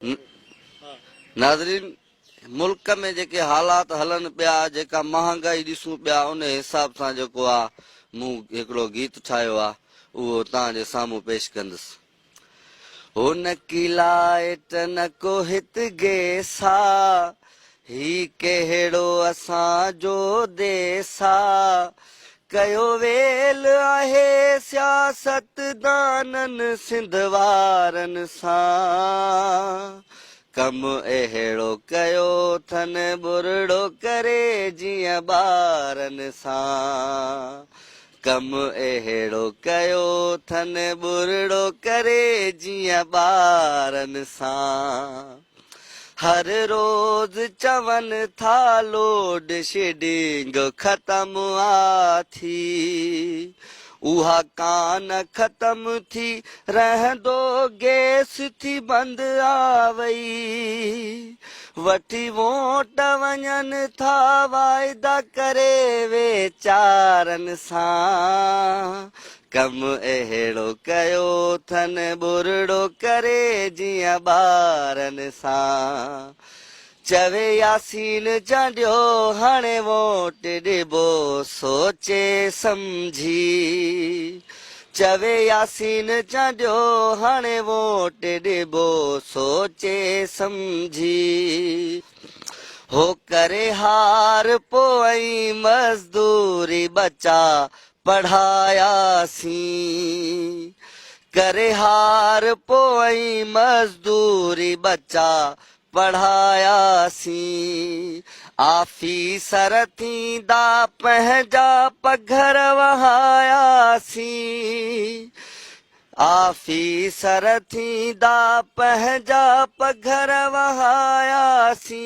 ناظرين ملڪ ۾ جيڪي حالات هلن پيا جيڪا مهانگائي ڏسون پيا ان حساب سان جيڪو آ مون هڪڙو گيت ٺاهيو آ اهو توهان جي سامهون پيش ڪندس. هو نه ڪي لائٽ نه ڪو هت گيس آ هي ڪهڙو اسان جو ديس آ ڪيو ويل آهي سياستدانن سنڌ وارن سان ڪم اهڙو ڪيو ٿن ٻرڙو ڪري جيئن ٻارن سان ڪم اهڙو ڪيو ٿن ٻرڙو ڪري جيئن ٻارن سان. هر روز چون ٿا لوڊ شيڊنگ ختم آ ٿي اها ڪانه ختم ٿي رهندو گيس ٿي بند آ وئي وٺي ووٽ وڃن ٿا واعدا ڪري ويچارن سان ڪم اهڙو ڪيو ٿن ٻرڙو ڪري جيئن ٻارن سان چوي ياسين چانڊيو هاڻي ووٽ ڏبو سوچي سمجهي چوي ياسين چانڊيو هاڻي ووٽ ڏبو سوچي سمجهي هو ڪري هار پوء مزدوري ٻچا پڙهاياسين، ڪري هار پوئين مزدوري ٻچا پڙهاياسين، آفيسر ٿيندا پنهنجا پگهر وهاياسين. آفيسر ٿيندا پنهنجا پگهر وهاياسين،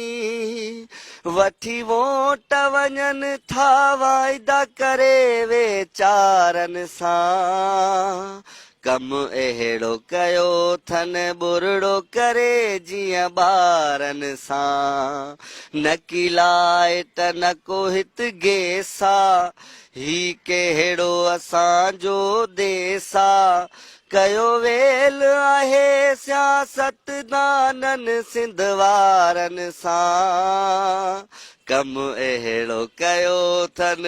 وٺي ووٽ وڃن ٿا واعدا ڪري ويچارن سان، ڪم اهڙو ڪيو ٿن ٻرڙو ڪري جيئن ٻارن سان، نه ڪي لائٽ نه ڪو هت گيس آ، هي ڪهڙو اسان جو ديس آ، ڪيو ويل آهي سياستدانن سنڌ وارن سان، ڪم اهڙو ڪيو ٿن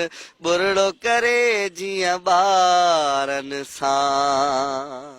ٻرڙو ڪري جيئن ٻارن سان.